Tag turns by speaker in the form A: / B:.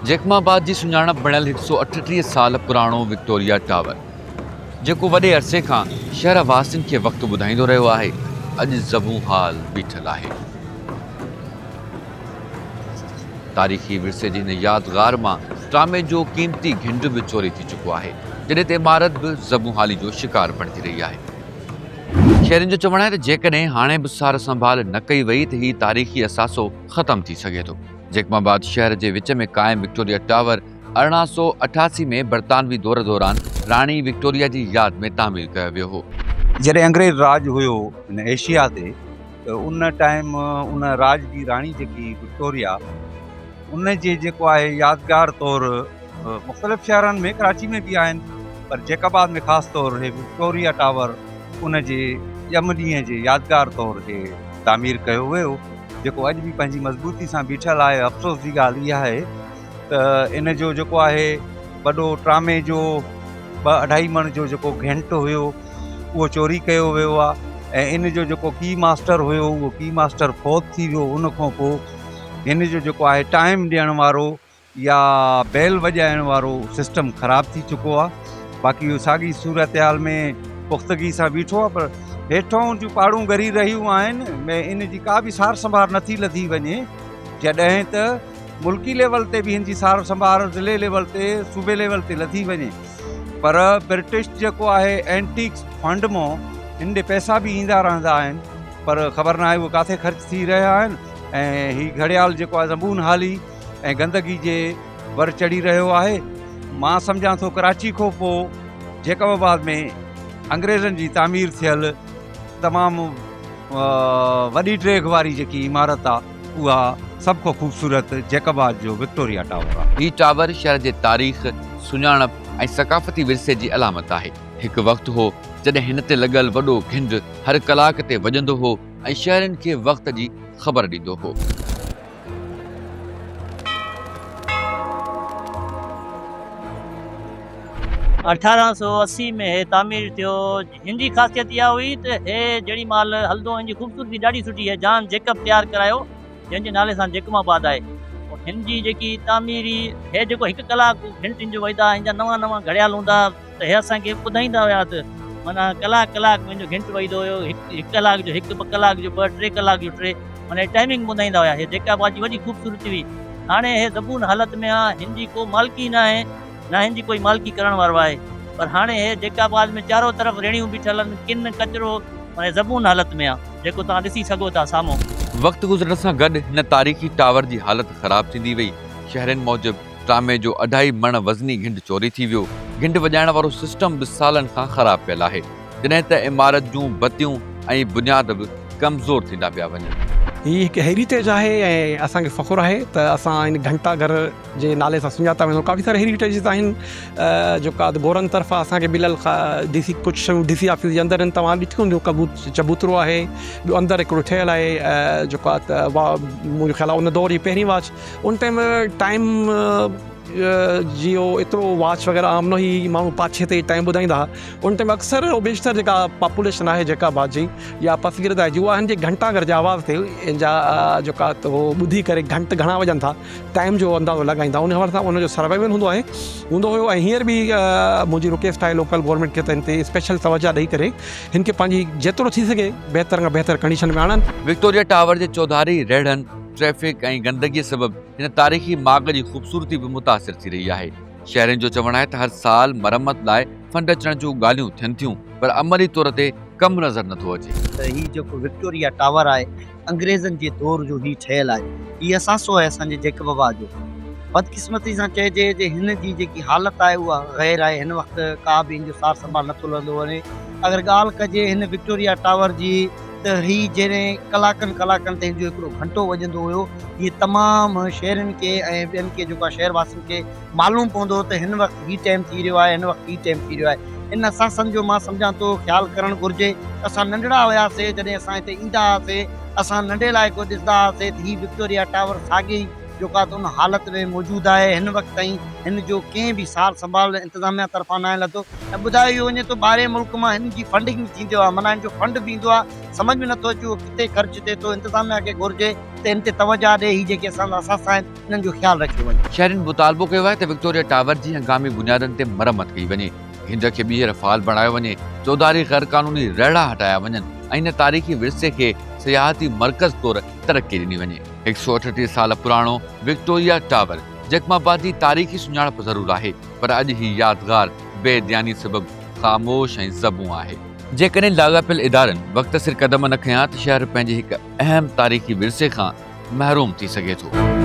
A: Jacob آباد جي سڃاڻپ بڻيل 138 سال پراڻو وڪٽوريا ٽاور جيڪو وڏي عرصي کان شهر واسين کي وقت ٻڌائيندو رهيو آهي، اڄ زبون حال بيٺل آهي. تاريخي ورثي جي هن يادگار مان ٽرامي جو قيمتي گهنڊ به چوري ٿي چڪو آهي، جڏهن ته عمارت به زبون حالي جو شڪار بڻجي رهي آهي. شهرين جو چوڻ آهي ته جيڪڏهن هاڻي به سار سنڀال نه ڪئي وئي ته هي تاريخي اثاثو ختم ٿي سگهي ٿو. جيڪب آباد شهر جي وچ ۾ قائم وڪٽوريا ٽاور 1888 ۾ برطانوي دور دوران راڻي وڪٽوريا جي ياد ۾ تعمير ڪيو ويو هو.
B: جڏهن انگريز راڄ هيو هن ايشيا تي ته ان ٽائيم ان راڄ جي راڻي جيڪي وڪٽوريا ان جي جيڪو آهي يادگار طور مختلف شهرن ۾ ڪراچي ۾ به آهن پر جيڪب آباد ۾ خاص طور هي وڪٽوريا ٽاور ان جي ڄم ڏينهن جي يادگار طور هي تعمير ڪيو ويو جيڪو اڄ به پنهنجي مضبوطي سان بيٺل آهي. افسوس جي ڳالهه اها آهي ته ان جو جيڪو آهي وڏو ٽرامي جو ٻه اڍائي مڻ جو جيڪو گهنٽ هيو اهو چوري ڪيو ويو آهي ۽ ان جو جيڪو ڪي ماسٽر هيو اهو ڪي ماسٽر فوت ٿي ويو. ان کان پوء هن جو جيڪو آهي ٽائيم ڏيڻ وارو يا بيل وڄائڻ وارو سسٽم خراب ٿي چڪو آهي. باقي اهو ساڳي صورتحال ۾ پختگي سان بيٺو آهي پر هيٺون جون پاڙون ڳري رهيون آهن ۽ ان جي ڪا به سار سنڀار نٿي لڌي وڃي. جڏهن ته ملڪي ليول تي به هن جي سار سنڀار ضلعي ليول تي صوبي ليول تي لڌي وڃي پر برٽش جيڪو آهي اينٽيڪس فنڊ مون هن ڏي پئسا به ايندا رهندا آهن پر خبر ناهي اهي ڪاٿي خرچ ٿي رهيا آهن ۽ هي گهڙيال جيڪو آهي زبون حالي ۽ گندگي جي ور چڙهي رهيو آهي. مان سمجهان ٿو ڪراچي کان پوء جيڪب آباد ۾ انگريزن جي تعمير ٿيل تمام وڏي ڊيگهه واري جيڪي عمارت آهي اها سڀ کان خوبصورت جيڪب آباد جو وڪٽوريا ٽاور آهي.
A: هي ٽاور شهر جي تاريخ، سڃاڻپ ۽ ثقافتي ورثي جي علامت آهي. هڪ وقت هو جڏهن هن تي لڳل وڏو گهنڊ هر ڪلاڪ تي وڄندو هو ۽ شهرين کي وقت جي خبر ڏيندو هو.
C: 1880 ۾ هي تعمير ٿيو. هن جي خاصيت اها هئي ته هي جهڙي مهل هلندو هن جي خوبصورتي ڏاڍي سٺي هي جان جيڪب تيار ڪرايو جنهن جي نالي سان جيڪب آباد آهي. هن جي جيڪي تعميري هي جيڪو هڪ ڪلاڪ گهنٽين جو وڄندا هن جا نوان نوان گهڙيال هوندا ته هي اسان کي ٻڌائيندا هيا ته معنيٰ ڪلاڪ ڪلاڪ ۾ هن جو گهنٽ وڄندو هيو هڪ ڪلاڪ جو هڪ ٻه ڪلاڪ جو ٻه ٽي ڪلاڪ جو ٽي معنيٰ ٽائمنگ ٻڌائيندا هيا. هي جيڪب آباد جي وڏي خوبصورتي هئي. هاڻي هي زبون حالت ۾ آ، هن جي ڪو مالڪي ناهي، نه هن جي ڪوئي مالڪي ڪرڻ وارو آهي. پر هاڻي هي جيڪب آباد ۾ چارو طرف ريڙهيون بيٺل آهن، ڪن، ڪچرو معنيٰ زبون حالت ۾ آ، جيڪو توهان ڏسي سگهو ٿا سامهون.
A: وقت گذرڻ سان گڏ هن تاريخي ٽاور جي حالت خراب ٿيندي وئي. شهرين موجب ٽرامي جو اڍائي مڻ وزني گهنڊ چوري ٿي ويو. گهنڊ وڄائڻ وارو سسٽم به سالن کان خراب پيل آهي. جڏهن ته عمارت جون بتيون ۽ بنياد به ڪمزور ٿيندا پيا وڃن.
D: هي هڪ هيريٽيج آهي ۽ اسان کي فخر آهي ته اسان هن گهنٽا گهر جي نالي سان سڃاتا وڃون. ڪافي سارا هيريٽيجز آهن جيڪا گورن طرفان اسان کي مليل ڊي سي ڪجهه شيون ڊي سي آفيس جي اندر آهن توهان ڏٺيون هونديون ڪبوت چبوترو آهي ٻيو اندر هڪڙو ٺهيل آهي جيڪو آهي ته منهنجو خيال آهي ان دور جي پهرين واچ ان ٽائيم ٽائيم جي اهو ايترو واچ وغيره عام نه هئي ماڻهو پاڇي تي ٽائيم ٻڌائيندا هئا ان ٽائيم اڪثر او بيشتر جيڪا پاپوليشن آهي جيڪا آباد جي يا پسگرد آهي اها هن جي گهنٽا گهر جي آواز تي ان جا جيڪا هو ٻڌي ڪري گهنٽ گهڻا وڄن ٿا ٽائيم جو اندازو لڳائيندا ان حوالي سان ان جو سروائيول هوندو آهي هوندو هيو ۽ هينئر به منهنجي رڪويسٽ آهي لوڪل گورنمينٽ کي ته هن تي اسپيشل توجه ڏئي ڪري هن کي پنهنجي جيترو ٿي سگهي بهتر کان بهتر ڪنڊيشن ۾ آڻن.
A: وڪٽوريا ٽاور جي چوڌاري ريڙهن، ٽريفڪ ۽ گندگي سبب هن تاريخي ماڳ جي خوبصورتي به متاثر ٿي رهي آهي. شهرين جو چوڻ آهي ته هر سال مرمت لاء فنڊ اچڻ جون ڳالهيون ٿين ٿيون پر عملي طور تي ڪم نظر نٿو اچي.
E: ته هي جيڪو وڪٽوريا ٽاور آهي انگريزن جي دور جو هي ٺهيل آهي. هي اثاثو آهي اسان جي جيڪب آباد جو. بدقسمتي سان چئجي جي هن جي جيڪي حالت آهي اها غير آهي هن وقت ڪا به هن جو سار سنڀال نٿو لهندو وڃي. اگر ڳالهه ڪجي هن وڪٽوريا ٽاور جي ته هي جڏهن ڪلاڪن ڪلاڪن تي هن جو هڪڙو گهنٽو وڄندو هيو هي تمام شهرين کي ۽ ٻين کي جيڪو آهي شهر واسين کي معلوم پوندو هو ته هن وقت هي ٽائيم ٿي رهيو آهي هن وقت هي ٽائيم ٿي رهيو آهي ان اثاثن جو مان سمجهان ٿو خيال ڪرڻ گهرجي اسان ننڍڙا هياسي جڏهن اسان هتي ايندا هئاسي اسان ننڍي لاء ڪو ڏسندا هئاسي ته هي وڪٽوريا ٽاور ساڳي ئي جيڪا ته ان حالت ۾ موجود آهي هن وقت تائين هن جو ڪنهن به سار سنڀال انتظاميا طرفان ناهي لڌو ۽ ٻڌايو اهو وڃي ٿو ٻاهرين ملڪ مان هن جي فنڊنگ به ٿيندي آهي معنيٰ هن جو فنڊ به ايندو آهي سمجهه ۾ نٿو اچي اهو ڪٿي خرچ ٿئي ٿو انتظاميا کي گهرجي ته هن تي توجهه ڏي هي جيڪي اسان جا اثاثا آهن انهن جو خيال رکيو وڃي.
A: شهرين مطالبو ڪيو آهي ته وڪٽوريا ٽاور جي هنگامي بنيادن تي مرمت ڪئي وڃي، هنج کي ٻيهر فعال بڻايو وڃي، چوڌاري غيرقانوني رهڙا هٽايا وڃن ۽ هن تاريخي ورثي کي سياحتي مرڪز طور ترقي ڏني وڃي. هڪ سئو اٺٽيهه سال پراڻو وڪٽوريا ٽاور جيڪب آباد جي تاريخي سڃاڻپ ضرور آهي پر اڄ هي يادگار بي ڌياني سبب خاموش ۽ زبون آهي. جيڪڏهن لاڳاپيل ادارن وقت سر قدم نه کنيا ته شهر پنهنجي هڪ اهم تاريخي ورثي کان محروم ٿي سگهي ٿو.